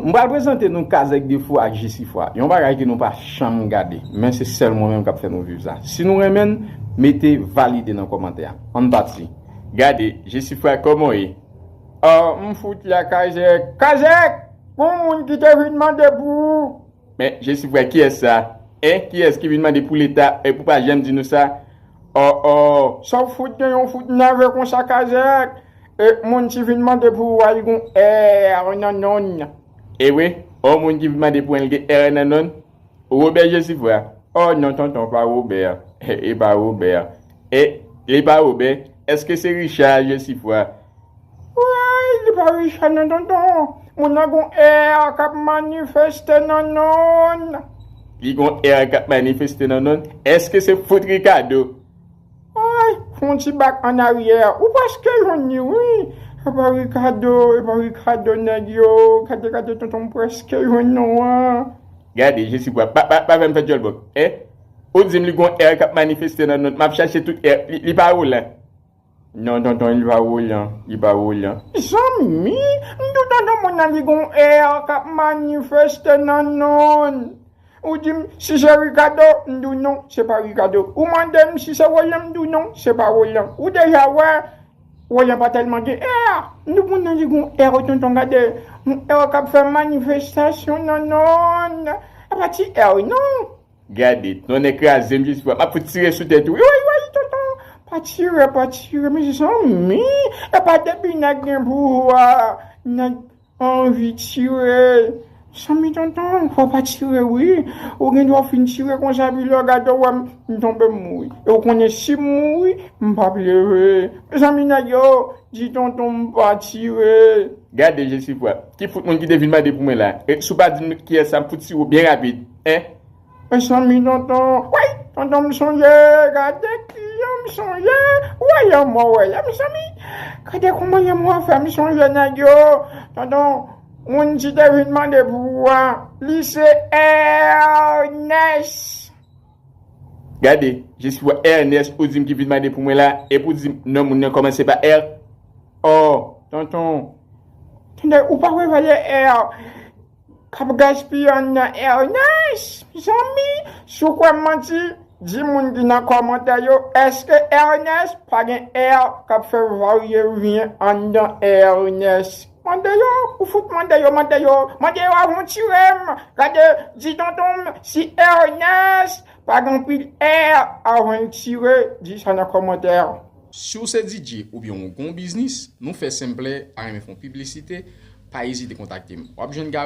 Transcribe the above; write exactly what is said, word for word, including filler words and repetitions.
M pral prezante nou Kazèk Defo ak Jesifwa, yon bagay ke nou pa janm gade, men se sèl mwen menm k ap fè nou viv sa. Si nou renmen l, mete valide nan kòmantè a. Ann pati. Gade, Jesifwa, kòman w ye? Ò, m fout la, Kazèk. Kazèk! Gon moun ki te vin mande pou ou. Men, Jesifwa, kiyès sa? Hein? Kiyès ki vin mande pou leta epi w pa janm di nou sa? Ò, ò, sa w fout gen yon fout nève konsa, Kazèk? E moun ki vin mande pou ou a, li gon R nan non l. E wi, yon moun ki vin mande pou mwen, li gen R nan non l. Wobè Jesifwa? Ò non, tonton, pa Wobè. E pa Wobè. E li pa Wobè? Èske se Richa Jesifwa? Woy, li pa Richa non, tonton. Moun nan gon R k ap manifeste nan non l. Li gon R k ap manifeste nan non l? Èske se fout Ricardo? Ay, fè yon ti bak annaryè. Ou prèske jwenn li, wi. E pa Ricardo, e pa Ricardo, nèg yo. Gade, gade, tonton, m prèske jwenn non an. Gade, Jesifwa, pa, pa, pa fè m fè djòlbòk, en? Ou di m li gon R k ap manifeste nan non l, m ap chache tout R, li, li pa Roland? Non, tonton, li pa Roland, li pa Roland. Zanmi, m di w tonton moun nan li gon R k ap manifeste nan non l. Ou di m si se Ricardo, m di w non, se pa Ricardo. Ou mande m si se Roland, m di w non, se pa Roland. Ou deja wè, Roland pa tèlman gen R. M di w moun nan li gon R, tonton, gade, yon R k ap fè manifestasyon nan non l. E pa ti R, non. Gade, tonnè kraze m, Jesifwa, m ap fout tire sou tèt ou. Woy, woy, tonton, pa tire, pa tire, mezanmi. E pa depi nèg gen pouvwa, nèg anvi tire. Zanmi, tonton, fò w pa tire, wi. Ou gen dwa fin tire konsa, epi lè w gade, w wè m, m tonbe, m mouri. E w konnen si m mouri, m p ap leve. Mezanmi, nèg yo, di tonton m pa tire. Gade, Jesifwa, ki fout moun ki te vin mande pou mwen la? E si w pa di m kiyès sa, m fout tire w byen rapid, en? Mezanmi, tonton. Woy, tonton, m sonje. Gade kijan m sonje. Woy, lanmò, woy, la, mezanmi. Gade kòman lanmò fè m sonje nèg yo. Tonton, moun ki te vin mande pou ou a, li se Ernest. Gade, Jesifwa, Ernest, ou di m ki vin mande pou mwen la, epi w di m non moun nan kòmanse pa R. Ò, tonton. Tande, ou pa wè valè R k ap gaspiye anndan Ernest, zanmi. Si w kwè m manti, di moun ki nan kòmantè yo, èske Ernest pa gen R k ap fè vayevyen anndan Ernest? Mande yo, ou fout mande yo, mande yo, mande yo avan w tire m. Gade, di tonton m si Ernest pa gen anpil R avan l tire, di sa nan kòmantè. Si w se D J oubyen w gen yon biznis, nou fè senplè, a renmen fè yon piblisite, pa ezite kontakte m. W ap jwenn garanti.